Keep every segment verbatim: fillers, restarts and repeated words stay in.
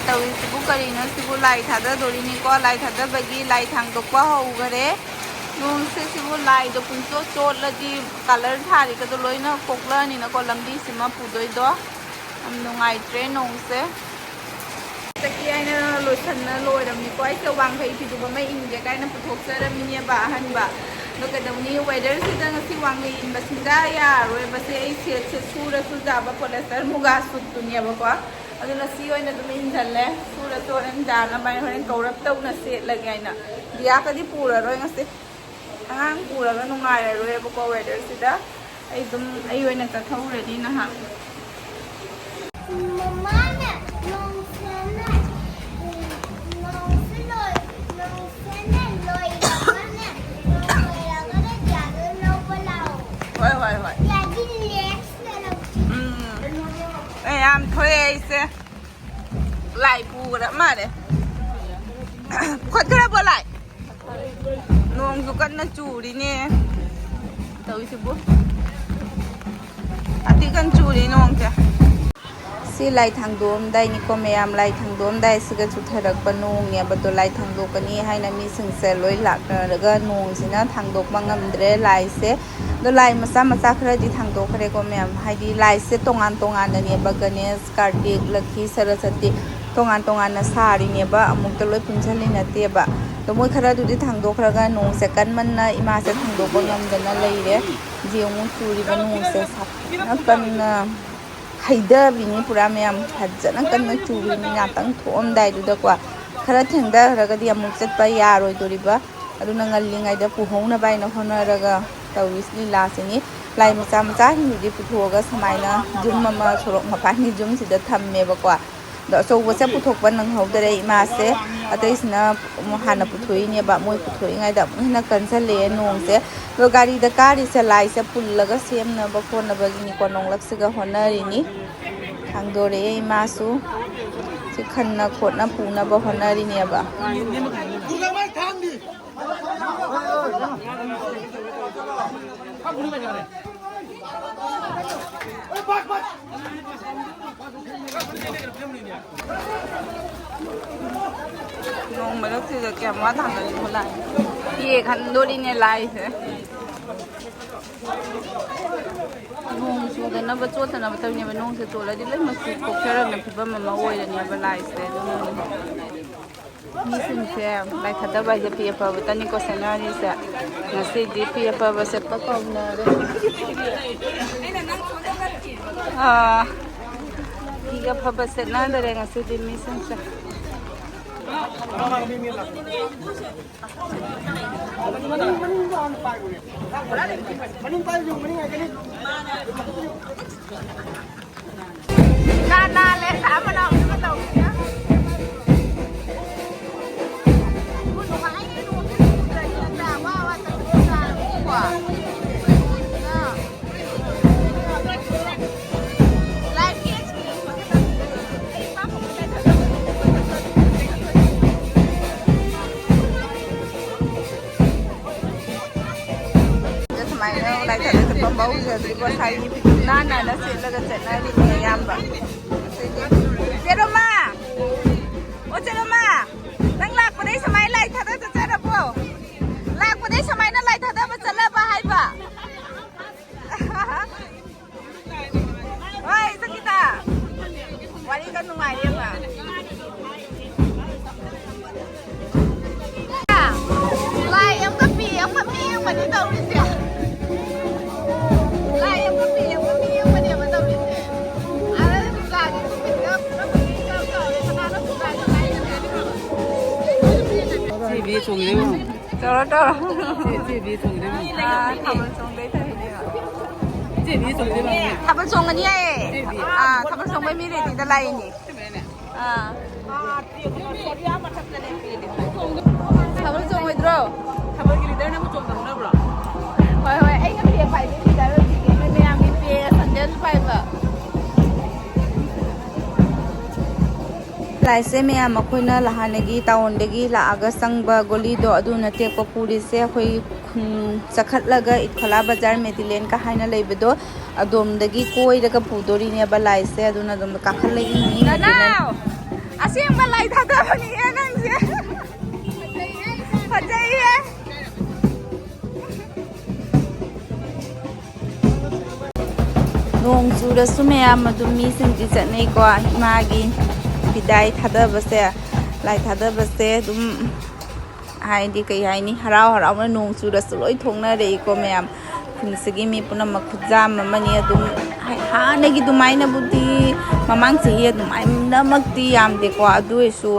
ꯇꯧꯔꯤꯁꯤꯕꯨ ꯀꯔꯤꯅꯣ? ꯁꯤꯕꯨ ꯂꯥꯏ ꯊꯥꯗꯗꯣꯔꯤꯅꯤꯀꯣ꯫ ꯂꯥꯏ ꯊꯥꯗꯕꯒꯤ ꯂꯥꯏ ꯊꯥꯡꯗꯣꯛꯄ ꯍꯧꯈꯔꯦ꯫ ꯅꯣꯡꯁꯦ ꯁꯤꯕꯨ ꯂꯥꯏꯗꯣ ꯄꯨꯡꯆꯣꯠ ꯆꯣꯠꯂꯗꯤ ꯀꯂꯔ ꯊꯥꯔꯤꯒꯗꯣ ꯂꯣꯏꯅ ꯀꯣꯛꯂꯛꯑꯅꯤꯅꯀꯣ, ꯂꯝꯕꯤꯁꯤꯃ ꯄꯨꯗꯣꯏꯗꯣ꯫ ꯌꯥꯝ ꯅꯨꯡꯉꯥꯏꯇ꯭ꯔꯦ ꯅꯣꯡꯁꯦ꯫ ꯆꯠꯀꯦ ꯍꯥꯏꯅ ꯂꯣꯏꯁꯟꯅ ꯂꯣꯏꯔꯝꯅꯤꯀꯣ꯫ ꯑꯩꯁꯦ ꯋꯥꯡꯈꯩ ꯐꯤꯗꯨꯕ ꯑꯃ ꯏꯟꯒꯦ ꯀꯥꯏꯅ ꯄꯨꯊꯣꯛꯆꯔꯝꯃꯤꯅꯦꯕ ꯑꯍꯟꯕ꯫ ꯑꯗꯣ ꯀꯩꯗꯧꯅꯤ, ꯋꯦꯗꯔꯁꯤꯗ ꯉꯁꯤ ꯋꯥꯡꯈꯩ ꯏꯟꯕ ꯁꯨꯡꯌꯥ ꯌꯥꯔꯔꯣꯏꯕꯁꯦ꯫ ꯑꯩ ꯁꯦꯠꯁꯦ ꯁꯨꯔꯁꯨ ꯆꯥꯕ ꯄꯣꯂꯦꯁꯇꯔ ꯃꯨꯒꯥ ꯁꯨꯠꯇꯨꯅꯦꯕꯀꯣ꯫ ꯑꯗꯨꯅ ꯁꯤ ꯑꯣꯏꯅ ꯑꯗꯨꯝ ꯏꯟꯁꯤꯜꯂꯦ꯫ ꯁꯨꯔꯁꯨ ꯍꯣꯔꯦꯟ ꯗꯥꯅꯕ ꯍꯥꯏꯅ ꯍꯣꯔꯦꯟ ꯀꯧꯔꯞ ꯇꯧꯅ ꯁꯦꯠꯂꯒꯦ ꯍꯥꯏꯅ꯫ ꯗꯤꯌꯥꯀꯗꯤ ꯄꯨꯔꯔꯣꯏ ꯉꯁꯤ꯫ ꯑꯉꯥꯡ ꯄꯨꯔꯒ ꯅꯨꯡꯉꯥꯏꯔꯔꯣꯏꯕꯀꯣ ꯋꯦꯗꯔꯁꯤꯗ꯫ ꯑꯩ ꯑꯗꯨꯝ ꯑꯩ ꯑꯣꯏꯅ ꯆꯠꯊꯣꯛꯎꯔꯅꯤ ꯅꯍꯥꯛ꯫ ꯃꯃꯥꯅ ꯅꯣꯡꯁꯦꯅ, ꯎꯝ, ꯅꯣꯡꯁꯦ ꯂꯣꯏ-, ꯅꯣꯡꯁꯦꯅ ꯂꯣꯏꯔꯒꯅꯦ, ꯅꯣꯡ ꯂꯣꯏꯔꯒꯅꯦ ꯗꯤꯌꯥꯗꯣ ꯂꯧꯕ ꯂꯥꯛꯑꯣ꯫ ꯍꯣꯏ, ꯍꯣꯏ, ꯍꯣꯏ꯫ ꯗꯤꯌꯥꯗꯤ ꯂꯦꯛꯁ ꯂꯩꯔꯝ-, ꯎꯝ꯫ ꯑꯦ, ꯌꯥꯝ ꯊꯣꯛꯑꯦ ꯑꯩꯁꯦ꯫ ꯂꯥꯏ ꯄꯨꯈ꯭ꯔ ꯃꯥꯜꯂꯦ꯫ ꯄꯨꯈꯠꯈ꯭ꯔꯕꯣ ꯂꯥꯏ? ꯅꯣꯡꯁꯨ ꯀꯟꯅ ꯆꯨꯔꯤꯅꯦ ꯇꯧꯔꯤꯁꯤꯕꯨ꯫ ꯑꯇꯤ ꯀꯟꯅ ꯆꯨꯔꯤ ꯅꯣꯡꯁꯦ꯫ ꯁꯤ ꯂꯥꯏ ꯊꯥꯡꯗꯣꯛꯑꯝꯗꯥꯏꯅꯤꯀꯣ ꯃꯌꯥꯝ, ꯂꯥꯏ ꯊꯥꯡꯗꯣꯛꯑꯝꯗꯥꯏꯁꯤꯒ ꯆꯨꯊꯔꯛꯄ ꯅꯣꯡꯅꯦꯕ꯫ ꯑꯗꯣ ꯂꯥꯏ ꯊꯥꯡꯗꯣꯛꯀꯅꯤ ꯍꯥꯏꯅ ꯃꯤꯁꯤꯡꯁꯦ ꯂꯣꯏ ꯂꯥꯛꯅꯔꯒ ꯅꯣꯡꯁꯤꯅ ꯊꯥꯡꯗꯣꯛꯄ ꯉꯝꯗ꯭ꯔꯦ ꯂꯥꯏꯁꯦ꯫ ꯑꯗꯣ ꯂꯥꯏ ꯃꯆꯥ ꯃꯆꯥ ꯈꯔꯗꯤ ꯊꯥꯡꯗꯣꯛꯈ꯭ꯔꯦꯀꯣ ꯃꯌꯥꯝ, ꯍꯥꯏꯗꯤ ꯂꯥꯏꯁꯦ ꯇꯣꯉꯥꯟ ꯇꯣꯉꯥꯟꯅꯅꯦꯕ, ꯒꯅꯦꯁ, ꯀꯥꯔꯇꯤꯛ, ꯂꯛꯈꯤ ꯁꯔꯁꯇꯤ ꯇꯣꯉꯥꯟ ꯇꯣꯉꯥꯟꯅ ꯁꯥꯔꯤꯅꯦꯕ, ꯑꯃꯨꯛꯇ ꯂꯣꯏ ꯄꯨꯟꯁꯤꯜꯂꯤ ꯅꯠꯇꯦꯕ꯫ ꯑꯗꯣ ꯃꯣꯏ ꯈꯔꯗꯨꯗꯤ ꯊꯥꯡꯗꯣꯛꯈ꯭ꯔꯒ ꯅꯣꯡꯁꯦ ꯀꯟꯃꯟꯅ ꯏꯃꯥꯁꯦ ꯊꯥꯡꯗꯣꯛꯄ ꯉꯝꯗꯅ ꯂꯩꯔꯦ꯫ ꯍꯧꯖꯤꯛ ꯑꯃꯨꯛ ꯆꯨꯔꯤꯕ ꯅꯣꯡꯁꯦ ꯁꯥꯊꯤꯅ ꯀꯟꯅ ꯍꯩꯊꯕꯤꯅꯤ ꯄꯨꯔꯥ ꯃꯌꯥꯝ, ꯐꯖꯅ ꯀꯟꯅ ꯆꯨꯕꯤꯅꯤ꯫ ꯉꯥꯛꯇꯪ ꯊꯣꯛꯑꯝꯗꯥꯏꯗꯨꯗꯀꯣ ꯈꯔ ꯊꯦꯡꯊꯈ꯭ꯔꯒꯗꯤ ꯑꯃꯨꯛ ꯆꯠꯄ ꯌꯥꯔꯣꯏꯗꯣꯔꯤꯕ꯫ ꯑꯗꯨꯅ ꯉꯜꯂꯤꯉꯩꯗ ꯄꯨꯍꯧꯅꯕ ꯍꯥꯏꯅ ꯍꯣꯠꯅꯔꯒ ꯇꯧꯔꯤꯁꯤ ꯂꯤꯂꯥꯁꯤꯅꯤ꯫ ꯂꯥꯏ ꯃꯆꯥ ꯃꯆꯥꯁꯤꯡꯗꯨꯗꯤ ꯄꯨꯊꯣꯛꯑꯒ ꯁꯨꯃꯥꯏꯅ ꯌꯨꯝ ꯑꯃ ꯁꯣꯔꯣꯛ ꯃꯄꯥꯟꯒꯤ ꯌꯨꯝꯁꯤꯗ ꯊꯝꯃꯦꯕꯀꯣ꯫ ꯑꯗꯣ ꯑꯆꯧꯕꯁꯦ ꯄꯨꯊꯣꯛꯄ ꯅꯪꯍꯧꯗꯔꯦ ꯏꯃꯥꯁꯦ꯫ ꯑꯇꯩꯁꯤꯅ ꯑꯃꯨꯛ ꯍꯥꯟꯅ ꯄꯨꯊꯣꯛꯏꯅꯦꯕ꯫ ꯃꯣꯏ ꯄꯨꯊꯣꯛꯏꯉꯩꯗ ꯑꯃꯨꯛ ꯍꯦꯟꯅ ꯀꯟꯁꯜꯂꯛꯑꯦ ꯅꯣꯡꯁꯦ꯫ ꯑꯗꯣ ꯒꯥꯔꯤꯗ ꯀꯥꯔꯤꯁꯦ ꯂꯥꯏꯁꯦ ꯄꯨꯜꯂꯒ ꯁꯦꯝꯅꯕ ꯈꯣꯠꯅꯕꯒꯤꯅꯤꯀꯣ, ꯅꯣꯡꯂꯛꯁꯤꯒ ꯍꯣꯠꯅꯔꯤꯅꯤ꯫ ꯊꯥꯡꯗꯣꯔꯛꯑꯦ ꯏꯃꯥꯁꯨ꯫ ꯁꯤ ꯈꯟꯅ ꯈꯣꯠꯅ ꯄꯨꯅꯕ ꯍꯣꯠꯅꯔꯤꯅꯦꯕ꯫ ꯅꯣꯡ ꯃꯔꯛꯁꯤꯗ ꯀꯌꯥꯝ ꯋꯥ ꯊꯥꯡꯒꯠꯂꯤꯅꯣ ꯂꯥꯏ꯫ ꯌꯦ ꯈꯟꯗꯣꯔꯤꯅꯦ ꯂꯥꯏꯁꯦ꯫ ꯅꯣꯡ ꯆꯨꯗꯅꯕ, ꯆꯣꯠꯇꯅꯕ ꯇꯧꯔꯤꯅꯦꯕ꯫ ꯅꯣꯡꯁꯦ ꯆꯣꯠꯂꯗꯤ ꯂꯣꯏ ꯃꯆꯨ ꯀꯣꯛꯆꯔꯝꯅ ꯐꯤꯕꯝ ꯑꯃ ꯑꯣꯏꯔꯅꯦꯕ ꯂꯥꯏꯁꯦ꯫ ꯑꯗꯨꯅ ꯃꯤꯁꯤꯡꯁꯦ ꯂꯥꯏ ꯊꯥꯗꯕ ꯍꯥꯏꯁꯦ ꯐꯤ ꯑꯐꯕꯇꯅꯤꯀꯣ ꯁꯦꯠꯅꯔꯤꯁꯦ꯫ ꯉꯁꯤꯗꯤ ꯐꯤ ꯑꯐꯕ ꯁꯦꯠꯄ ꯀꯧꯅꯔꯦ꯫ ꯑꯥ, ꯐꯤ ꯑꯐꯕ ꯁꯦꯠꯅꯗꯔꯦ ꯉꯁꯤꯗꯤ ꯃꯤꯁꯤꯡꯁꯦ꯫ ꯅꯥ ꯅꯥ ꯂꯦ ꯁꯥ ꯃꯅꯥꯎ ꯑꯃ ꯇꯧꯔꯤꯁꯦ꯫ ꯁꯨꯃꯥꯏꯅ ꯂꯥꯏ ꯊꯥꯗꯣꯛ ꯆꯠꯄ ꯃꯧꯁꯦ ꯍꯧꯖꯤꯛ ꯉꯁꯥꯏꯒꯤ ꯐꯤꯖꯦꯠ ꯅꯥꯟ ꯅꯥꯟꯅ ꯁꯦꯠꯂꯒ ꯆꯠꯅꯔꯤꯅꯦ ꯑꯌꯥꯝꯕ꯫ ꯆꯦ ꯔꯣꯃꯥ! ꯑꯣ ꯆꯦ ꯔꯣꯃꯥ! ꯅꯪ ꯂꯥꯛꯄꯗꯩ ꯁꯨꯃꯥꯏꯅ ꯂꯥꯏ ꯊꯥꯗ ꯆꯠꯆꯔꯕꯣ? ꯂꯥꯛꯄꯗꯩ ꯁꯨꯃꯥꯏꯅ ꯂꯥꯏ ꯊꯥꯗꯕ ꯆꯠꯂꯕ ꯍꯥꯏꯕ? ꯍꯣꯏ, ꯁꯪꯒꯤꯇꯥ꯫ ꯋꯥꯔꯤꯒ ꯅꯨꯡꯉꯥꯏꯔꯤꯕ? ꯂꯥꯏ ꯑꯃꯒ ꯄꯤ ꯑꯃꯒ ꯄꯤ ꯑꯃꯒꯅꯤ ꯇꯧꯔꯤꯁꯦ꯫ ꯂꯥꯏ ꯑꯃꯒ ꯄꯤ ꯑꯃꯒ ꯄꯤ ꯑꯃꯒꯅꯦꯕ ꯇꯧꯔꯤꯁꯦ꯫ ꯑꯥꯗ ꯗꯨꯀꯥꯟꯒꯤ ꯅꯨꯃꯤꯠꯇ ꯄꯨꯂꯞ ꯄꯨꯂꯞ ꯇꯧꯔꯦ꯫ ꯀꯅꯥꯅꯣ ꯗꯨꯀꯥꯟꯒꯤ ꯂꯥꯏ ꯀꯅꯥꯅꯣ? ꯆꯦ ꯕꯤ ꯆꯣꯡꯉꯤꯔꯣ? ꯇꯧꯔꯣ, ꯇꯧꯔꯣ꯫ ꯆꯦ, ꯆꯦ ꯕꯤ ꯆꯣꯡꯉꯤꯔꯣ? ꯑꯥ, ꯊꯥꯕꯜ ꯆꯣꯡꯗꯣꯏ ꯇꯧꯔꯤꯅꯦꯕ꯫ ꯆꯦ ꯕꯤ ꯆꯣꯡꯉꯤꯔꯣ? ꯊꯥꯕꯜ ꯆꯣꯡꯒꯅꯤ ꯍꯥꯏꯌꯦ꯫ ꯆꯦ ꯕꯤ꯫ ꯑꯥ, ꯊꯥꯕꯜ ꯆꯣꯡꯕꯩ ꯃꯤ ꯔꯦꯗꯤꯗ ꯂꯥꯛꯏꯅꯦ꯫ ꯑꯥ꯫ ꯊꯥꯕꯜ ꯆꯣꯡꯉꯣꯏꯗ꯭ꯔꯣ? ꯊꯥꯕꯜꯒꯤ ꯂꯤꯗꯔ ꯅꯪꯕꯨ ꯆꯣꯡꯗ ꯍꯧꯅꯕ꯭ꯔꯣ? ꯍꯣꯏ, ꯍꯣꯏ, ꯑꯩꯅ ꯄꯦ ꯄꯥꯏꯕꯤ ꯂꯤꯗꯔ ꯑꯣꯏꯕꯤꯒꯦ, ꯅꯣꯏ ꯃꯌꯥꯝꯒꯤ ꯄꯦ ꯁꯟꯗꯦꯜ ꯄꯥꯏꯕ꯫ ꯂꯥꯏꯁꯦ ꯃꯌꯥꯝ ꯑꯩꯈꯣꯏꯅ ꯍꯥꯟꯅꯒꯤ ꯇꯥꯎꯟꯗꯒꯤ ꯂꯥꯛꯑꯒ ꯆꯪꯕ ꯒꯣꯂꯤꯗꯣ ꯑꯗꯨꯅ ꯇꯦꯛꯄ ꯄꯨꯔꯤꯁꯦ꯫ ꯑꯩꯈꯣꯏ ꯈꯨꯟ ꯆꯈꯠꯂꯒ ꯏꯠꯈꯣꯂꯥ ꯕꯖꯥꯔ ꯃꯦꯗꯤꯂꯦꯟꯒ ꯍꯥꯏꯅ ꯂꯩꯕꯗꯣ ꯑꯗꯣꯝꯗꯒꯤ ꯀꯣꯏꯔꯒ ꯄꯨꯗꯣꯔꯤꯅꯦꯕ ꯂꯥꯏꯁꯦ꯫ ꯑꯗꯨꯅ ꯑꯗꯣꯝꯗ ꯀꯥꯈꯠꯂꯛꯏꯅꯤ ꯃꯦꯗꯤꯂꯦꯟ꯫ ꯅꯅꯥꯎ! ꯑꯁꯦꯡꯕ ꯂꯥꯏ ꯊꯥꯗꯕꯅꯤꯍꯦ ꯅꯪꯁꯦ꯫ ꯐꯖꯩꯌꯦ꯫ ꯅꯣꯡ ꯆꯨꯔꯁꯨ ꯃꯌꯥꯝ ꯑꯗꯨꯝ ꯃꯤꯁꯤꯡꯗꯤ ꯆꯠꯅꯩꯀꯣ꯫ ꯏꯃꯥꯒꯤ ꯕꯤꯗꯥꯏ ꯊꯥꯗꯕꯁꯦ, ꯂꯥꯏ ꯊꯥꯗꯕꯁꯦ ꯑꯗꯨꯝ, ꯍꯥꯏꯗꯤ ꯀꯩ ꯍꯥꯏꯅꯤ, ꯍꯔꯥꯎ ꯍꯔꯥꯎꯅ ꯅꯣꯡ ꯆꯨꯔꯁꯨ ꯂꯣꯏ ꯊꯣꯛꯅꯔꯛꯏꯀꯣ ꯃꯌꯥꯝ꯫ ꯈꯨꯟꯁꯤꯒꯤ ꯃꯤ ꯄꯨꯝꯅꯃꯛ ꯈꯨꯠꯌꯥꯝ ꯑꯃꯅꯤ꯫ ꯑꯗꯨꯝ ꯍꯥꯟꯅꯒꯤ ꯑꯗꯨꯃꯥꯏꯅꯕꯨꯗꯤ ꯃꯃꯥꯡ ꯆꯍꯤ ꯑꯗꯨꯃꯥꯏꯅꯃꯛꯇꯤ ꯌꯥꯝꯗꯦꯀꯣ, ꯑꯗꯨ ꯑꯣꯏꯔꯁꯨ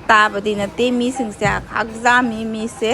ꯇꯥꯕꯗꯤ ꯅꯠꯇꯦ, ꯃꯤꯁꯤꯡꯁꯦ ꯈꯥꯛ ꯌꯥꯝꯃꯤ ꯃꯤꯁꯦ꯫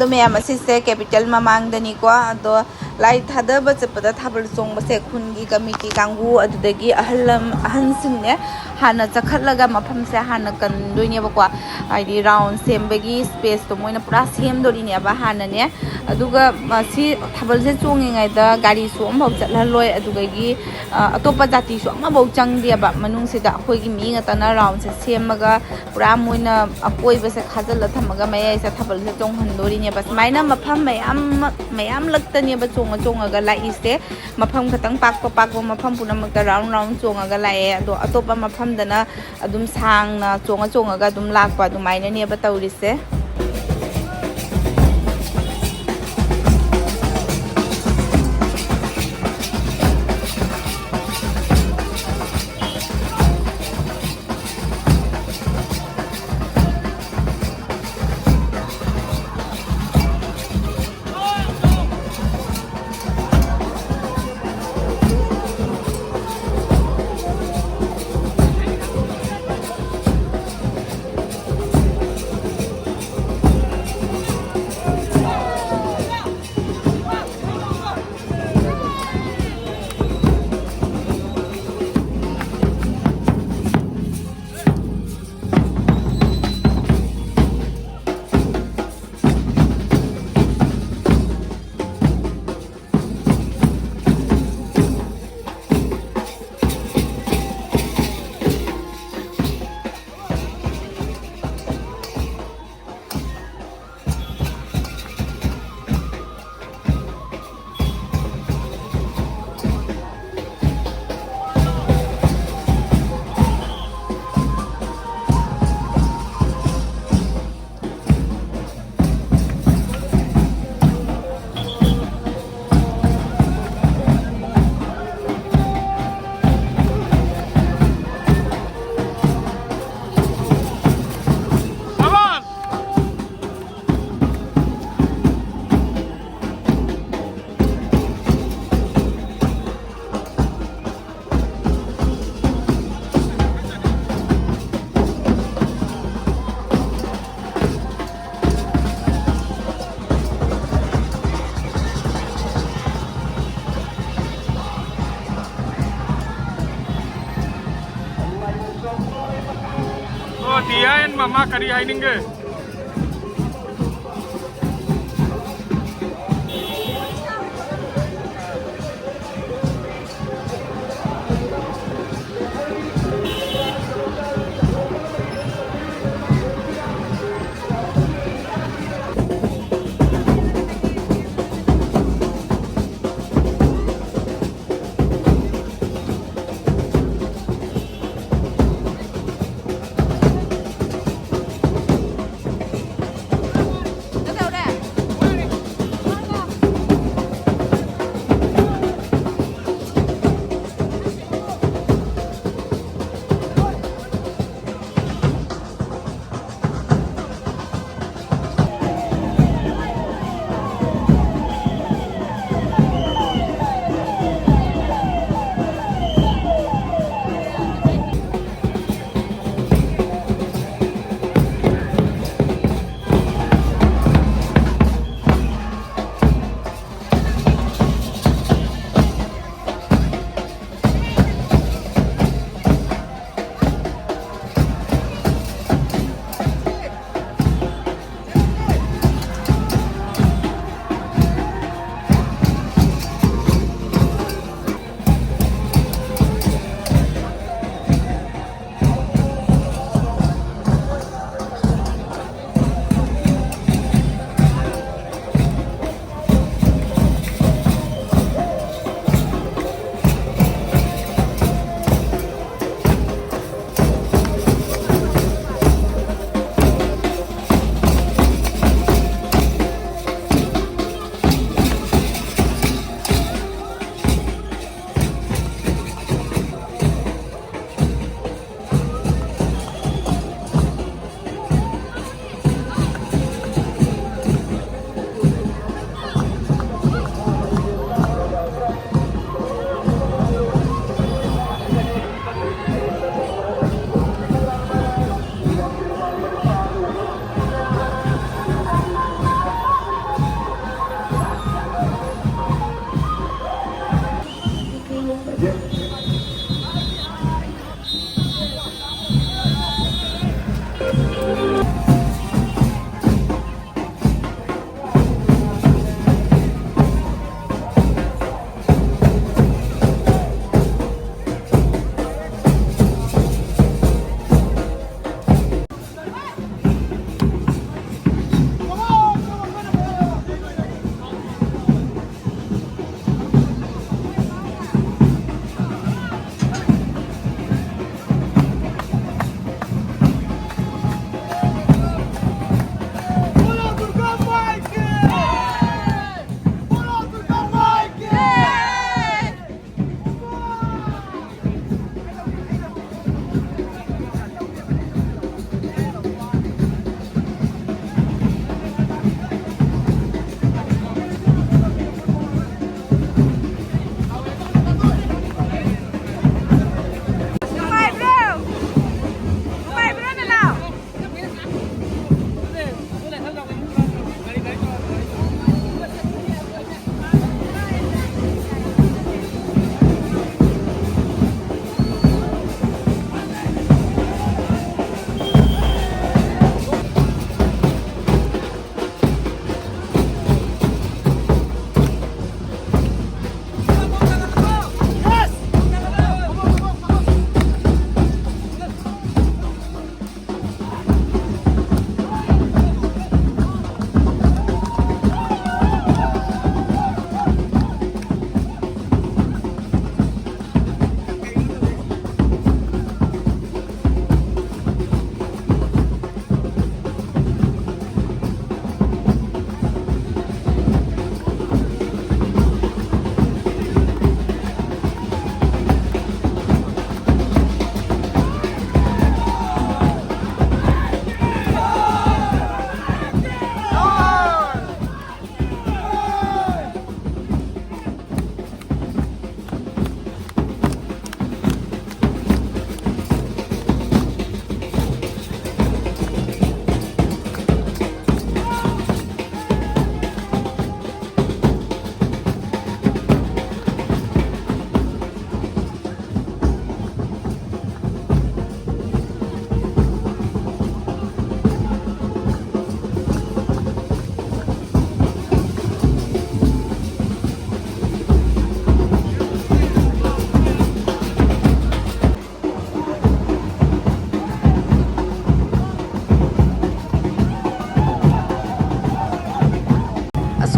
ꯑꯗꯣ ꯃꯌꯥꯝ, ꯑꯁꯤꯁꯦ ꯀꯦꯄꯤꯇꯦꯜ ꯃꯃꯥꯡꯗꯅꯤꯀꯣ꯫ ꯑꯗꯣ ꯂꯥꯏ ꯊꯥꯗꯕ ꯆꯠꯄꯗ ꯊꯥꯕꯜ ꯆꯣꯡꯕꯁꯦ ꯈꯨꯟꯒꯤ ꯀꯃꯤꯇꯤ ꯀꯥꯡꯕꯨ, ꯑꯗꯨꯗꯒꯤ ꯑꯍꯜ ꯂꯝ-, ꯑꯍꯟꯁꯤꯡꯅꯦ, ꯍꯥꯟꯅ ꯆꯈꯠꯂꯒ ꯃꯐꯝꯁꯦ ꯍꯥꯟꯅ ꯀꯟꯗꯣꯏꯅꯦꯕꯀꯣ꯫ ꯍꯥꯏꯗꯤ ꯔꯥꯎꯟ ꯁꯦꯝꯕꯒꯤ ꯁ꯭ꯄꯦꯁꯇꯣ ꯃꯣꯏꯅ ꯄꯨꯔꯥ ꯁꯦꯝꯗꯣꯔꯤꯅꯦꯕ ꯍꯥꯟꯅꯅꯦ꯫ ꯑꯗꯨꯒ ꯃꯁꯤ ꯊꯥꯕꯜꯁꯦ ꯆꯣꯡꯉꯤꯉꯩꯗ ꯒꯥꯔꯤꯁꯨ ꯑꯃꯐꯥꯎ ꯆꯠꯍꯜꯂꯣꯏ, ꯑꯗꯨꯗꯒꯤ, ꯑ, ꯑꯇꯣꯞꯄ ꯖꯥꯇꯤꯁꯨ ꯑꯃꯐꯥꯎ ꯆꯪꯗꯦꯕ ꯃꯅꯨꯡꯁꯤꯗ꯫ ꯑꯩꯈꯣꯏꯒꯤ ꯃꯤ ꯉꯥꯛꯇꯅ ꯔꯥꯎꯟꯁꯦ ꯁꯦꯝꯃꯒ ꯄꯨꯔꯥ ꯃꯣꯏꯅ ꯑꯀꯣꯏꯕꯁꯦ ꯈꯥꯖꯤꯜꯂ ꯊꯝꯃꯒ ꯃꯌꯥꯏꯁꯦ ꯊꯥꯕꯜꯁꯦ ꯆꯣꯡꯍꯟꯗꯣꯔꯤꯅꯦꯕ꯫ ꯁꯨꯃꯥꯏꯅ ꯃꯐꯝ ꯃꯌꯥꯝ, ꯃꯌꯥꯝꯂꯛꯇꯅꯦꯕ ꯆꯣꯡꯉ ꯆꯣꯡꯉꯒ ꯂꯥꯛꯏꯁꯦ꯫ ꯃꯐꯝ ꯈꯇꯪ ꯄꯥꯛꯄ ꯄꯥꯛꯄ ꯃꯐꯝ ꯄꯨꯝꯅꯃꯛꯇ ꯔꯥꯎꯟ ꯔꯥꯎꯟ ꯆꯣꯡꯉꯒ ꯂꯥꯛꯑꯦ꯫ ꯑꯗꯣ ꯑꯇꯣꯞꯄ ꯃꯐꯝꯗꯅ ꯑꯗꯨꯝ ꯁꯥꯡꯅ ꯆꯣꯡꯉ ꯆꯣꯡꯉꯒ ꯑꯗꯨꯝ ꯂꯥꯛꯄ, ꯑꯗꯨꯃꯥꯏꯅꯅꯦꯕ ꯇꯧꯔꯤꯁꯦ꯫ ꯃꯃꯥ ꯀꯔꯤ ꯍꯥꯏꯅꯤꯡꯒꯦ?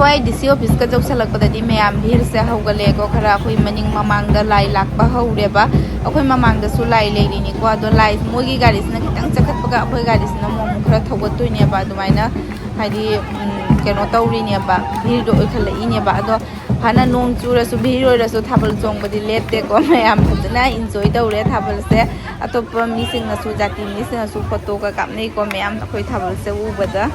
ꯍꯣꯏ, ꯗꯤ ꯁꯤ ꯑꯣꯐꯤꯁꯀ ꯌꯧꯁꯜꯂꯛꯄꯗꯗꯤ ꯃꯌꯥꯝ ꯚꯤꯔꯁꯦ ꯍꯧꯒꯠꯂꯦꯀꯣ꯫ ꯈꯔ ꯑꯩꯈꯣꯏ ꯃꯅꯤꯡ ꯃꯃꯥꯡꯗ ꯂꯥꯏ ꯂꯥꯛꯄ ꯍꯧꯔꯦꯕ꯫ ꯑꯩꯈꯣꯏ ꯃꯃꯥꯡꯗꯁꯨ ꯂꯥꯏ ꯂꯩꯔꯤꯅꯤꯀꯣ꯫ ꯑꯗꯣ ꯂꯥꯏ, ꯃꯣꯏꯒꯤ ꯒꯥꯔꯤꯁꯤꯅ ꯈꯤꯇꯪ ꯆꯈꯠꯄꯒ ꯑꯩꯈꯣꯏ ꯒꯥꯔꯤꯁꯤꯅ ꯑꯃꯨꯛ ꯑꯃꯨꯛ ꯈꯔ ꯊꯧꯒꯠꯇꯣꯏꯅꯦꯕ꯫ ꯑꯗꯨꯃꯥꯏꯅ ꯍꯥꯏꯗꯤ ꯎꯝ, ꯀꯩꯅꯣ ꯇꯧꯔꯤꯅꯦꯕ, ꯚꯤꯔꯗꯣ ꯑꯣꯏꯈꯠꯂꯛꯏꯅꯦꯕ꯫ ꯑꯗꯣ ꯐꯅ ꯅꯣꯡ ꯆꯨꯔꯁꯨ, ꯚꯤꯔ ꯑꯣꯏꯔꯁꯨ, ꯊꯥꯕꯜ ꯆꯣꯡꯕꯗꯤ ꯂꯦꯞꯇꯦꯀꯣ꯫ ꯃꯌꯥꯝ ꯐꯖꯅ ꯏꯟꯖꯣꯏ ꯇꯧꯔꯦ ꯊꯥꯕꯜꯁꯦ꯫ ꯑꯇꯣꯞꯄ ꯃꯤꯁꯤꯡꯅꯁꯨ, ꯖꯥꯇꯤ ꯃꯤꯁꯤꯡꯅꯁꯨ ꯐꯣꯇꯣꯒ ꯀꯥꯞꯅꯩꯀꯣ ꯃꯌꯥꯝ ꯑꯩꯈꯣꯏ ꯊꯥꯕꯜꯁꯦ ꯎꯕꯗ꯫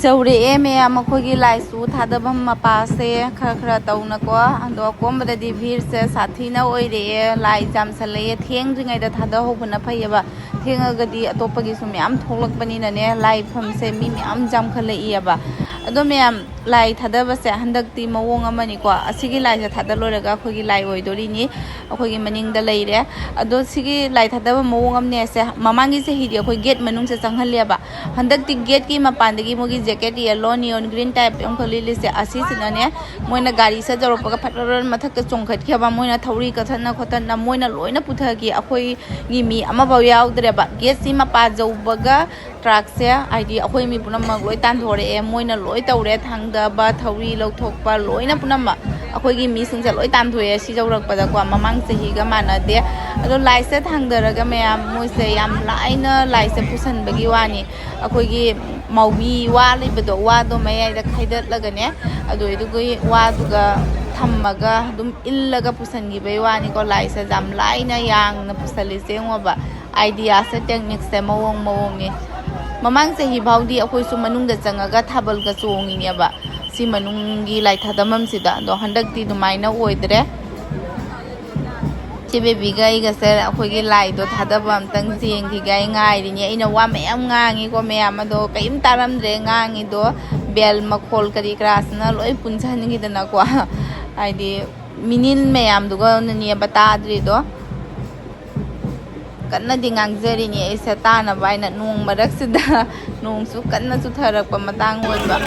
ꯇꯧꯔꯛꯑꯦ ꯃꯌꯥꯝ, ꯑꯩꯈꯣꯏꯒꯤ ꯂꯥꯏꯁꯨ ꯊꯥꯗꯐꯝ ꯃꯄꯥꯁꯦ ꯈꯔ ꯈꯔ ꯇꯧꯅꯀꯣ꯫ ꯑꯗꯣ ꯑꯀꯣꯝꯕꯗꯗꯤ ꯚꯤꯔꯁꯦ ꯁꯥꯊꯤꯅ ꯑꯣꯏꯔꯛꯑꯦ, ꯂꯥꯏ ꯌꯥꯝꯁꯜꯂꯛꯑꯦ꯫ ꯊꯦꯡꯗ꯭ꯔꯤꯉꯩꯗ ꯊꯥꯗꯍꯧꯕꯅ ꯐꯩꯌꯦꯕ, ꯊꯦꯡꯉꯒꯗꯤ ꯑꯇꯣꯞꯄꯒꯤꯁꯨ ꯃꯌꯥꯝ ꯊꯣꯛꯂꯛꯄꯅꯤꯅꯅꯦ, ꯂꯥꯏꯐꯝꯁꯦ ꯃꯤ ꯃꯌꯥꯝ ꯌꯥꯝꯈꯠꯂꯛꯏꯑꯕ꯫ ꯑꯗꯣ ꯃꯌꯥꯝ, ꯂꯥꯏ ꯊꯥꯗꯕꯁꯦ ꯍꯟꯗꯛꯇꯤ ꯃꯑꯣꯡ ꯑꯃꯅꯤꯀꯣ꯫ ꯑꯁꯤꯒꯤ ꯂꯥꯏꯁꯦ ꯊꯥꯗ ꯂꯣꯏꯔꯒ ꯑꯩꯈꯣꯏꯒꯤ ꯂꯥꯏ ꯑꯣꯏꯗꯣꯔꯤꯅꯤ, ꯑꯩꯈꯣꯏꯒꯤ ꯃꯅꯤꯡꯗ ꯂꯩꯔꯦ꯫ ꯑꯗꯣ ꯁꯤꯒꯤ ꯂꯥꯏ ꯊꯥꯗꯕ ꯃꯑꯣꯡ ꯑꯃꯅꯦꯁꯦ, ꯃꯃꯥꯡꯒꯤ ꯆꯍꯤꯗꯤ ꯑꯩꯈꯣꯏ ꯒꯦꯠ ꯃꯅꯨꯡꯁꯦ ꯆꯪꯍꯜꯂꯦꯕ꯫ ꯍꯟꯗꯛꯇꯤ ꯒꯦꯠꯀꯤ ꯃꯄꯥꯟꯗꯒꯤ ꯃꯣꯏꯒꯤ jacket yellow, neon green type ꯑꯃꯈꯛ ꯂꯤꯠꯂꯤꯁꯦ, ꯑꯁꯤꯁꯤꯅꯅꯦ, ꯃꯣꯏꯅ ꯒꯥꯔꯤ ꯆꯠ ꯌꯧꯔꯛꯄꯒ ꯐꯠ ꯐꯠ ꯐꯠ ꯃꯊꯛꯇ ꯆꯣꯡꯈꯠꯈꯤꯕ, ꯃꯣꯏꯅ ꯊꯧꯔꯤ ꯀꯠꯊꯠꯅ ꯈꯣꯠꯇꯠꯅ ꯃꯣꯏꯅ ꯂꯣꯏꯅ ꯄꯨꯊꯈꯤ꯫ ꯑꯩꯈꯣꯏꯒꯤ ꯃꯤ ꯑꯃꯐꯥꯎ ꯌꯥꯎꯗ꯭ꯔꯦꯕ꯫ ꯒꯦꯠꯁꯤ ꯃꯄꯥ ꯌꯧꯕꯒ ꯇ꯭ꯔꯥꯛꯁꯦ, ꯍꯥꯏꯗꯤ ꯑꯩꯈꯣꯏ ꯃꯤ ꯄꯨꯝꯅꯃꯛ ꯂꯣꯏ ꯇꯥꯟꯊꯣꯔꯛꯑꯦ, ꯃꯣꯏꯅ ꯂꯣꯏ ꯇꯧꯔꯦ, ꯊꯥꯡꯗꯕ, ꯊꯧꯔꯤ ꯂꯧꯊꯣꯛꯄ, ꯂꯣꯏꯅ ꯄꯨꯝꯅꯃꯛ ꯑꯩꯈꯣꯏꯒꯤ ꯃꯤꯁꯤꯡꯁꯦ ꯂꯣꯏ ꯇꯥꯟꯊꯣꯛꯑꯦ ꯁꯤ ꯌꯧꯔꯛꯄꯗꯀꯣ꯫ ꯃꯃꯥꯡ ꯆꯍꯤꯒ ꯃꯥꯟꯅꯗꯦ꯫ ꯑꯗꯣ ꯂꯥꯏꯁꯦ ꯊꯥꯡꯗꯔꯒ ꯃꯌꯥꯝ ꯃꯣꯏꯁꯦ ꯌꯥꯝ ꯂꯥꯏꯅ ꯂꯥꯏꯁꯦ ꯄꯨꯁꯟꯕꯒꯤ ꯋꯥꯅꯤ꯫ ꯑꯩꯈꯣꯏꯒꯤ ꯃꯥꯎꯕꯤ ꯋꯥ ꯂꯩꯕꯗꯣ, ꯋꯥꯗꯣ ꯃꯌꯥꯏꯗ ꯈꯥꯏꯗꯠꯂꯒꯅꯦ, ꯑꯗꯨ ꯑꯗꯨꯒꯤ ꯋꯥꯗꯨꯒ ꯊꯝꯃꯒ ꯑꯗꯨꯝ ꯏꯜꯂꯒ ꯄꯨꯁꯟꯈꯤꯕꯒꯤ ꯋꯥꯅꯤꯀꯣ꯫ ꯂꯥꯏꯁꯦ ꯌꯥꯝ ꯂꯥꯏꯅ ꯌꯥꯡꯅ ꯄꯨꯁꯜꯂꯤꯁꯦ ꯌꯦꯡꯉꯣꯕ꯫ ꯑꯥꯏꯗꯤꯌꯥꯁꯦ, ꯇꯦꯛꯅꯤꯛꯁꯦ ꯃꯑꯣꯡ ꯃꯑꯣꯡꯅꯤ꯫ ꯃꯃꯥꯡ ꯆꯍꯤ ꯐꯥꯎꯗꯤ ꯑꯩꯈꯣꯏꯁꯨ ꯃꯅꯨꯡꯗ ꯆꯪꯉꯒ ꯊꯥꯕꯜꯒ ꯆꯣꯡꯉꯤꯅꯦꯕ ꯁꯤ ꯃꯅꯨꯡꯒꯤ ꯂꯥꯏ ꯊꯥꯗꯐꯝꯁꯤꯗ꯫ ꯑꯗꯣ ꯍꯟꯗꯛꯇꯤ ꯑꯗꯨꯃꯥꯏꯅ ꯑꯣꯏꯗ꯭ꯔꯦ꯫ ꯆꯦ ꯕꯦꯕꯤꯒ ꯑꯩꯒꯁꯦ ꯑꯩꯈꯣꯏꯒꯤ ꯂꯥꯏꯗꯣ ꯊꯥꯗꯕ ꯑꯝꯇꯪ ꯌꯦꯡꯈꯤꯒꯦ꯫ ꯑꯩ ꯉꯥꯏꯔꯤꯅꯦ꯫ ꯑꯩꯅ ꯋꯥ ꯃꯌꯥꯝ ꯉꯥꯡꯉꯤꯀꯣ ꯃꯌꯥꯝ, ꯑꯗꯣ ꯀꯔꯤꯝ ꯇꯥꯔꯝꯗ꯭ꯔꯦ ꯉꯥꯡꯉꯤꯗꯣ꯫ ꯕꯦꯜ ꯃꯈꯣꯜ ꯀꯔꯤ ꯀꯔꯥꯁꯤꯅ ꯂꯣꯏ ꯄꯨꯟꯁꯤꯟꯈꯤꯗꯅꯀꯣ꯫ ꯍꯥꯏꯗꯤ ꯃꯤꯅꯤꯜ ꯃꯌꯥꯝꯗꯨꯒꯅꯅꯦꯕ ꯇꯥꯗ꯭ꯔꯤꯗꯣ꯫ ꯀꯟꯅꯗꯤ ꯉꯥꯡꯖꯔꯤꯅꯤ ꯑꯩꯁꯦ ꯇꯥꯅꯕ ꯍꯥꯏꯅ꯫ ꯅꯣꯡ ꯃꯔꯛꯁꯤꯗ ꯅꯣꯡꯁꯨ ꯀꯟꯅ ꯆꯨꯊꯔꯛꯄ ꯃꯇꯥꯡ ꯑꯣꯏꯕ꯫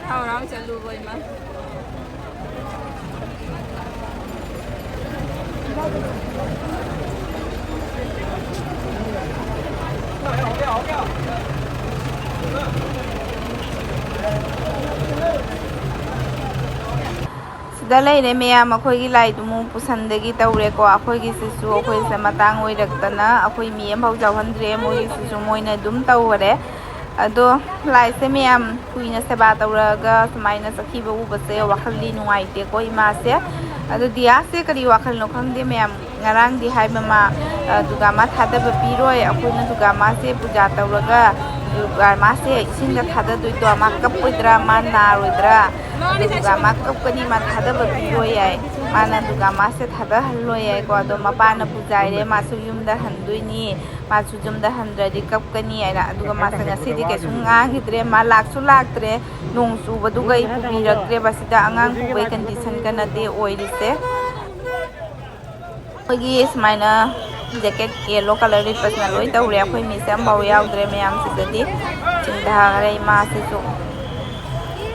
ꯍꯔꯥꯎ ꯍꯔꯥꯎ ꯆꯠꯂꯨꯕ ꯏꯃꯥ꯫ ꯁꯤꯗ ꯂꯩꯔꯦ ꯃꯌꯥꯝ, ꯑꯩꯈꯣꯏꯒꯤ ꯂꯥꯏꯗꯨꯃꯨꯛ ꯄꯨꯁꯟꯗꯒꯤ ꯇꯧꯔꯦꯀꯣ꯫ ꯑꯩꯈꯣꯏꯒꯤꯁꯤꯁꯨ ꯑꯩꯈꯣꯏꯁꯦ ꯃꯇꯥꯡ ꯑꯣꯏꯔꯛꯇꯅ ꯑꯩꯈꯣꯏ ꯃꯤ ꯑꯃꯐꯥꯎ ꯌꯥꯎꯍꯟꯗ꯭ꯔꯦ, ꯃꯣꯏꯒꯤꯁꯤꯁꯨ ꯃꯣꯏꯅ ꯑꯗꯨꯝ ꯇꯧꯈꯔꯦ꯫ ꯑꯗꯣ ꯂꯥꯏꯁꯦ ꯃꯌꯥꯝ ꯀꯨꯏꯅ ꯁꯦꯕꯥ ꯇꯧꯔꯒ ꯁꯨꯃꯥꯏꯅ ꯆꯠꯈꯤꯕ ꯎꯕꯁꯦ ꯋꯥꯈꯜꯗꯤ ꯅꯨꯡꯉꯥꯏꯇꯦꯀꯣ ꯏꯃꯥꯁꯦ꯫ ꯑꯗꯣ ꯗꯤꯌꯥꯁꯦ ꯀꯔꯤ ꯋꯥꯈꯜꯅꯣ ꯈꯪꯗꯦ ꯃꯌꯥꯝ, ꯉꯔꯥꯡꯗꯤ ꯍꯥꯏꯕ ꯃꯥ, ꯑ, ꯗꯨꯔꯒꯥ ꯃꯥ ꯊꯥꯗꯕ ꯄꯤꯔꯣꯏ, ꯑꯩꯈꯣꯏꯅ ꯗꯨꯔꯒꯥ ꯃꯥꯁꯦ ꯄꯨꯖꯥ ꯇꯧꯔꯒ ꯗꯨꯔꯒꯥ ꯃꯥꯁꯦ ꯏꯁꯤꯡꯗ ꯊꯥꯗꯗꯣꯏꯗꯣ, ꯃꯥ ꯀꯞꯄꯣꯏꯗ꯭ꯔꯥ, ꯃꯥ ꯅꯥꯔꯣꯏꯗ꯭ꯔꯥ, ꯑꯗꯨ ꯗꯨꯔꯒꯥ ꯃꯥ ꯀꯞꯀꯅꯤ, ꯃꯥ ꯊꯥꯗꯕ ꯄꯤꯔꯣꯏ ꯍꯥꯏ, ꯃꯥꯅ ꯗꯨꯔꯒꯥ ꯃꯥꯁꯦ ꯊꯥꯗꯍꯜꯂꯣꯏ ꯍꯥꯏꯀꯣ꯫ ꯑꯗꯣ ꯃꯄꯥꯅ ꯄꯨꯖꯥꯏꯔꯦ, ꯃꯥꯁꯨ ꯌꯨꯝꯗ ꯍꯟꯗꯣꯏꯅꯤ, ꯃꯥꯁꯨ ꯌꯨꯝꯗ ꯍꯟꯗ꯭ꯔꯗꯤ ꯀꯞꯀꯅꯤ ꯍꯥꯏꯅ꯫ ꯑꯗꯨꯒ ꯃꯥꯁꯦ ꯉꯁꯤꯗꯤ ꯀꯩꯁꯨꯝ ꯉꯥꯡꯈꯤꯗ꯭ꯔꯦ, ꯃꯥ ꯂꯥꯛꯁꯨ ꯂꯥꯛꯇ꯭ꯔꯦ, ꯅꯣꯡ ꯆꯨꯕꯗꯨꯒ ꯑꯩ ꯄꯨꯕꯤꯔꯛꯇ꯭ꯔꯦꯕ꯫ ꯁꯤꯗ ꯑꯉꯥꯡ ꯄꯨꯕꯒꯤ ꯀꯟꯗꯤꯁꯟꯒ ꯅꯠꯇꯦ ꯑꯣꯏꯔꯤꯁꯦ꯫ ꯑꯩꯈꯣꯏꯒꯤ ꯁꯨꯃꯥꯏꯅ ꯖꯦꯀꯦꯠ ꯌꯦꯜꯂꯣ ꯀꯂꯔ ꯂꯤꯠꯄꯁꯤꯅ ꯂꯣꯏ ꯇꯧꯔꯦ, ꯑꯩꯈꯣꯏ ꯃꯤꯁꯦ ꯑꯃꯐꯥꯎ ꯌꯥꯎꯗ꯭ꯔꯦ꯫ ꯃꯌꯥꯝꯁꯤꯗꯗꯤ ꯆꯤꯡꯊꯈꯔꯦ ꯏꯃꯥꯁꯤꯁꯨ꯫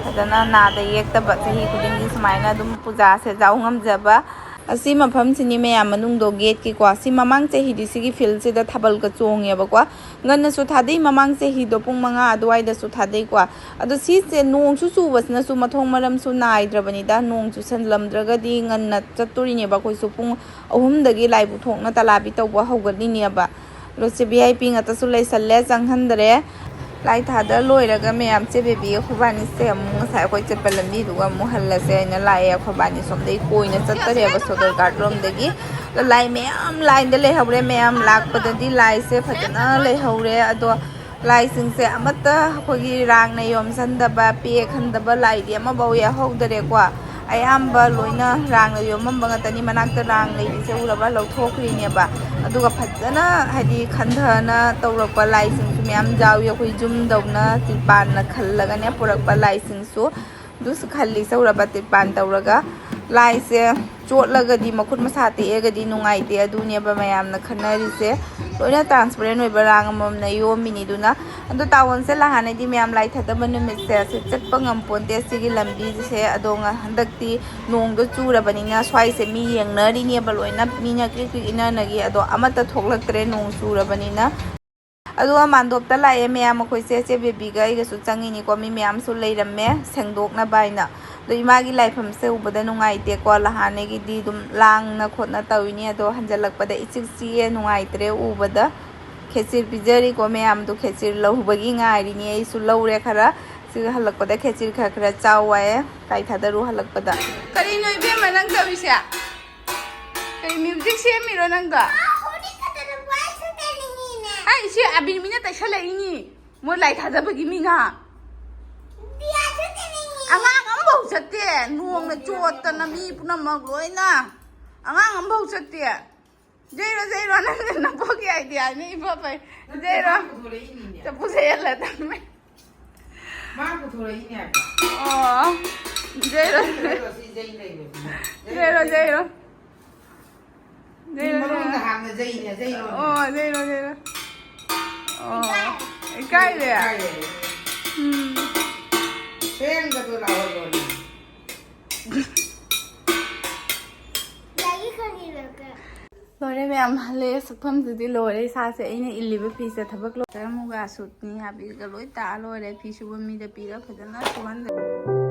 ꯐꯖꯅ ꯅꯥꯗ ꯌꯦꯛꯇꯕ ꯆꯍꯤ ꯈꯨꯗꯤꯡꯒꯤ ꯁꯨꯃꯥꯏꯅ ꯑꯗꯨꯝ ꯄꯨꯖꯥꯁꯦ ꯌꯥꯎ ꯉꯝꯖꯕ꯫ ꯑꯁꯤ ꯃꯐꯝꯁꯤꯅꯤ ꯃꯌꯥꯝ ꯃꯅꯨꯡꯗꯣ, ꯒꯦꯠꯀꯤꯀꯣ꯫ ꯁꯤ ꯃꯃꯥꯡ ꯆꯍꯤꯗꯤ ꯁꯤꯒꯤ ꯐꯤꯜꯁꯤꯗ ꯊꯥꯕꯜꯒ ꯆꯣꯡꯉꯦꯕꯀꯣ꯫ ꯉꯟꯅꯁꯨ ꯊꯥꯗꯩ ꯃꯃꯥꯡ ꯆꯍꯤꯗꯣ, ꯄꯨꯡ ꯃꯉꯥ ꯑꯗꯨꯋꯥꯏꯗꯁꯨ ꯊꯥꯗꯩꯀꯣ꯫ ꯑꯗꯣ ꯁꯤꯁꯦ ꯅꯣꯡꯁꯨ ꯆꯨꯕꯁꯤꯅꯁꯨ ꯃꯊꯣꯡ ꯃꯔꯝꯁꯨ ꯅꯥꯏꯗ꯭ꯔꯕꯅꯤꯗ꯫ ꯅꯣꯡ ꯆꯨꯁꯜꯂꯝꯗ꯭ꯔꯒꯗꯤ ꯉꯟꯅ ꯆꯠꯇꯣꯔꯤꯅꯦꯕ ꯑꯩꯈꯣꯏꯁꯨ꯫ ꯄꯨꯡ ꯑꯍꯨꯝꯗꯒꯤ ꯂꯥꯏꯕꯨꯛ ꯊꯣꯛꯅ ꯇꯂꯥꯕꯤ ꯇꯧꯕ ꯍꯧꯒꯠꯂꯤꯅꯦꯕ꯫ ꯑꯗꯣ ꯁꯤ ꯚꯤ ꯑꯥꯏ ꯄꯤ ꯉꯥꯛꯇꯁꯨ ꯂꯩꯁꯜꯂꯦ, ꯆꯪꯍꯟꯗ꯭ꯔꯦ꯫ ꯂꯥꯏ ꯊꯥꯗ ꯂꯣꯏꯔꯒ ꯃꯌꯥꯝꯁꯦ, ꯕꯦꯕꯤ ꯑꯩꯈꯣꯏꯕꯥꯅꯤꯁꯦ ꯑꯃꯨꯛ ꯉꯁꯥꯏ ꯑꯩꯈꯣꯏ ꯆꯠꯄ ꯂꯝꯕꯤꯗꯨꯒ ꯑꯃꯨꯛ ꯍꯜꯂꯁꯦ ꯍꯥꯏꯅ ꯂꯥꯛꯑꯦ꯫ ꯑꯩꯈꯣꯏꯕꯥꯅꯤ ꯁꯣꯝꯗꯒꯤ ꯀꯣꯏꯅ ꯆꯠꯇꯔꯦꯕ, ꯁꯣꯗꯔ ꯒꯥꯔꯗ ꯔꯣꯝꯗꯒꯤ꯫ ꯑꯗꯣ ꯂꯥꯏ ꯃꯌꯥꯝ ꯂꯥꯏꯟꯗ ꯂꯩꯍꯧꯔꯦ꯫ ꯃꯌꯥꯝ ꯂꯥꯛꯄꯗꯗꯤ ꯂꯥꯏꯁꯦ ꯐꯖꯅ ꯂꯩꯍꯧꯔꯦ꯫ ꯑꯗꯣ ꯂꯥꯏꯁꯤꯡꯁꯦ ꯑꯃꯠꯇ ꯑꯩꯈꯣꯏꯒꯤ ꯔꯥꯡꯅ ꯌꯣꯝꯁꯤꯟꯗꯕ, ꯄꯦꯛ ꯍꯟꯗꯕ ꯂꯥꯏꯗꯤ ꯑꯃꯐꯥꯎ ꯌꯥꯎꯍꯧꯗꯔꯦꯀꯣ꯫ ꯑꯌꯥꯝꯕ ꯂꯣꯏꯅ ꯔꯥꯡꯅ ꯌꯣꯝꯃꯝꯕ ꯉꯥꯛꯇꯅꯤ꯫ ꯃꯅꯥꯛꯇ ꯔꯥꯡ ꯂꯩꯔꯤꯁꯦ ꯎꯔꯕ? ꯂꯧꯊꯣꯛꯈ꯭ꯔꯤꯅꯦꯕ꯫ ꯑꯗꯨꯒ ꯐꯖꯅ, ꯍꯥꯏꯗꯤ, ꯈꯟꯊꯅ ꯇꯧꯔꯛꯄ ꯂꯥꯏꯁꯤꯡꯁꯨ ꯃꯌꯥꯝ ꯌꯥꯎꯏ꯫ ꯑꯩꯈꯣꯏ ꯌꯨꯝꯗꯧꯅ ꯇꯤꯔꯄꯥꯟꯅ ꯈꯜꯂꯒꯅꯦ ꯄꯨꯔꯛꯄ ꯂꯥꯏꯁꯤꯡꯁꯨ꯫ ꯑꯗꯨꯁꯨ ꯈꯜꯂꯤ ꯆꯧꯔꯕ ꯇꯤꯔꯄꯥꯟ ꯇꯧꯔꯒ꯫ ꯂꯥꯏꯁꯦ ꯆꯣꯠꯂꯒꯗꯤ, ꯃꯈꯨꯠ ꯃꯁꯥ ꯇꯦꯛꯑꯒꯗꯤ ꯅꯨꯡꯉꯥꯏꯇꯦ, ꯑꯗꯨꯅꯦꯕ ꯃꯌꯥꯝꯅ ꯈꯟꯅꯔꯤꯁꯦ꯫ ꯂꯣꯏꯅ ꯇ꯭ꯔꯥꯟꯁꯄꯔꯦꯟ ꯑꯣꯏꯕ ꯔꯥꯡ ꯑꯃꯃꯝꯅ ꯌꯣꯝꯃꯤꯅꯤꯗꯨꯅ꯫ ꯑꯗꯣ ꯇꯥꯋꯣꯟꯁꯦ ꯂꯍꯥꯟꯅꯩꯗꯤ ꯃꯌꯥꯝ ꯂꯥꯏ ꯊꯥꯗꯕ ꯅꯨꯃꯤꯠꯁꯦ ꯁꯤ ꯆꯠꯄ ꯉꯝꯄꯣꯟꯇꯦ, ꯁꯤꯒꯤ ꯂꯝꯕꯤꯁꯦ꯫ ꯑꯗꯣ ꯉ-, ꯍꯟꯗꯛꯇꯤ ꯅꯣꯡꯗꯣ ꯆꯨꯔꯕꯅꯤꯅ ꯁ꯭ꯋꯥꯏꯁꯦ ꯃꯤ ꯌꯦꯡꯅꯔꯤꯅꯦꯕ ꯂꯣꯏꯅ, ꯃꯤꯅ ꯀ꯭ꯔꯤꯛ ꯀ꯭ꯔꯤꯛ ꯏꯟꯅꯅꯒꯤ꯫ ꯑꯗꯣ ꯑꯃꯠꯇ ꯊꯣꯛꯂꯛꯇ꯭ꯔꯦ ꯅꯣꯡ ꯆꯨꯔꯕꯅꯤꯅ꯫ ꯑꯗꯨꯒ ꯃꯥꯟꯗꯣꯞꯇ ꯂꯥꯛꯑꯦ ꯃꯌꯥꯝ, ꯑꯩꯈꯣꯏꯁꯦ ꯆꯦ ꯕꯦꯕꯤꯒ ꯑꯩꯒꯁꯨ ꯆꯪꯉꯤꯅꯤꯀꯣ꯫ ꯃꯤ ꯃꯌꯥꯝꯁꯨ ꯂꯩꯔꯝꯃꯦ ꯁꯦꯡꯗꯣꯛꯅꯕ ꯍꯥꯏꯅ꯫ ꯑꯗꯣ ꯏꯃꯥꯒꯤ ꯂꯥꯏꯐꯝꯁꯦ ꯎꯕꯗ ꯅꯨꯡꯉꯥꯏꯇꯦꯀꯣ꯫ ꯂꯍꯥꯟꯅꯒꯤꯗꯤ ꯑꯗꯨꯝ ꯂꯥꯡꯅ ꯈꯣꯠꯅ ꯇꯧꯏꯅꯤ, ꯑꯗꯣ ꯍꯟꯖꯜꯂꯛꯄꯗ ꯏꯆꯤꯛ ꯆꯤꯛꯑꯦ, ꯅꯨꯡꯉꯥꯏꯇ꯭ꯔꯦ ꯎꯕꯗ꯫ ꯈꯦꯆꯤꯔ ꯄꯤꯖꯔꯤꯀꯣ ꯃꯌꯥꯝꯗꯣ, ꯈꯦꯆꯤꯔ ꯂꯧꯕꯒꯤ ꯉꯥꯏꯔꯤꯅꯤ꯫ ꯑꯩꯁꯨ ꯂꯧꯔꯦ ꯈꯔ꯫ ꯁꯤꯒ ꯍꯜꯂꯛꯄꯗ ꯈꯦꯆꯤꯔ ꯈꯔ ꯈꯔ ꯆꯥꯎ ꯍꯥꯏꯌꯦ, ꯂꯥꯏ ꯊꯥꯗꯔꯨ ꯍꯜꯂꯛꯄꯗ꯫ ꯀꯔꯤꯅꯣ ꯏꯕꯦꯝꯃ ꯅꯪ ꯇꯧꯔꯤꯁꯦ? ꯀꯔꯤ ꯃ꯭ꯌꯨꯖꯤꯛ ꯁꯦꯝꯃꯤꯔꯣ ꯅꯪꯗꯣ? ꯑꯩ ꯁꯤ ꯑꯕꯤꯔ ꯃꯤꯅ ꯇꯩꯁꯜꯂꯛꯏꯅꯤ꯫ ꯃꯣꯏ ꯂꯥꯏ ꯊꯥꯗꯕꯒꯤ ꯃꯤꯅ꯫ ꯑꯉꯥꯡ ꯑꯃꯐꯥꯎ ꯆꯠꯇꯦ꯫ ꯅꯣꯡꯅ ꯆꯣꯠꯇꯅ ꯃꯤ ꯄꯨꯝꯅꯃꯛ ꯂꯣꯏꯅ꯫ ꯑꯉꯥꯡ ꯑꯃꯐꯥꯎ ꯆꯠꯇꯦ꯫ ꯖꯩꯔꯣ, ꯖꯩꯔꯣ, ꯅꯪ ꯅꯄꯣꯛꯀꯤ ꯑꯥꯏꯗꯤꯌꯥꯅꯤ ꯏꯐ ꯐꯩ꯫ ꯖꯩꯔꯣ꯫ ꯆꯐꯨ ꯆꯩꯍꯜꯂ ꯊꯝꯃꯦ꯫ ꯃꯥ ꯄꯨꯊꯣꯔꯛꯏꯅꯦ ꯍꯥꯏꯕ꯫ ꯑꯣ꯫ ꯖꯩꯔꯣ꯫ ꯖꯩꯔꯣ, ꯁꯤ ꯖꯩ ꯂꯩꯕꯁꯤꯅ꯫ ꯖꯩꯔꯣ, ꯖꯩꯔꯣ꯫ ꯖꯩꯔꯣ, ꯃꯅꯨꯡꯗ ꯖꯩꯔꯣ꯫ ꯍꯥꯞꯅ ꯖꯩꯅꯦ, ꯖꯩꯔꯣꯅꯦ꯫ ꯑꯣ, ꯖꯩꯔꯣ, ꯖꯩꯔꯣ꯫ ꯑꯣ꯫ ꯏꯀꯥꯏꯔꯦ? ꯏꯀꯥꯏꯔꯦ꯫ ꯎꯝ꯫ ꯐꯦꯟꯒꯗꯣ ꯂꯥꯎꯍꯜꯂꯣꯅꯦ꯫ ꯂꯣꯏꯔꯦ ꯃꯌꯥꯝ, ꯍꯜꯂꯦ꯫ ꯁꯛꯐꯝꯁꯤꯗꯤ ꯂꯣꯏꯔꯦ꯫ ꯏꯁꯥꯁꯦ ꯑꯩꯅ ꯏꯜꯂꯤꯕ ꯐꯤꯁꯦ ꯊꯕꯛ ꯂꯣꯏꯔꯦ꯫ ꯃꯨꯒꯥ ꯁꯨꯠꯅꯤ, ꯍꯥꯕꯤꯒ ꯂꯣꯏ ꯇꯥ ꯂꯣꯏꯔꯦ꯫ ꯐꯤ ꯁꯨꯕ ꯃꯤꯗ ꯄꯤꯔ ꯐꯖꯅ ꯁꯨꯍꯟꯗꯣꯏ꯫